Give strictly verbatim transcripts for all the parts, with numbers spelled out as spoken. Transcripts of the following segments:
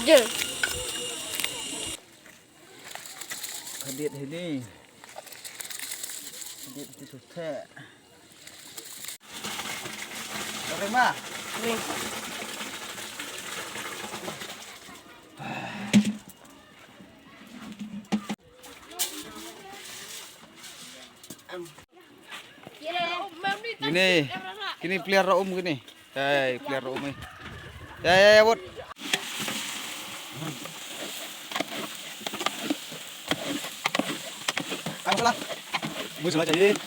Jel. Ka diet hini. Ka diet ti suthe. Ring ma. Ring. Kine, kine player ra um kine. Hey, player ra um eh. Ya, ya, ya, bot. Kamu salah. Mu salah jadi.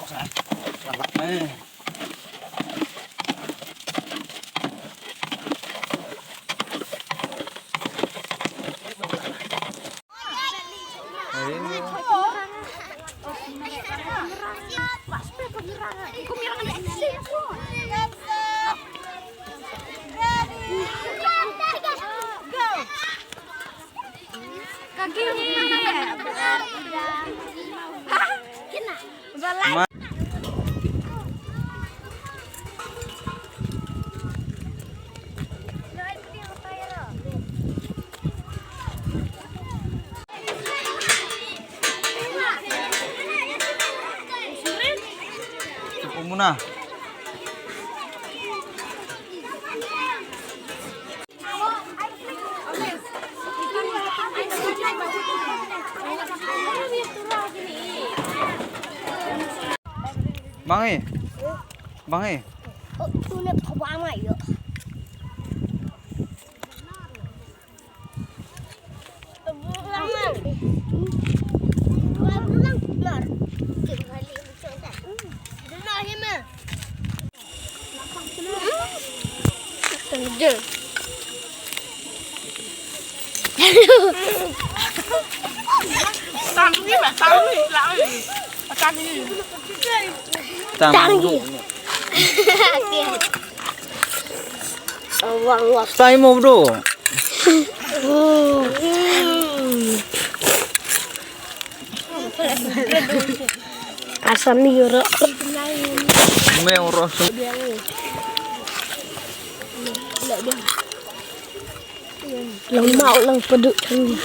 Salah. Salah. Eh. Muna. Bang eh. Bang eh. Tang. Tang. Tang. Tang mo bro. Asam ni ro. Me ro. Lang mau lang peduk tang.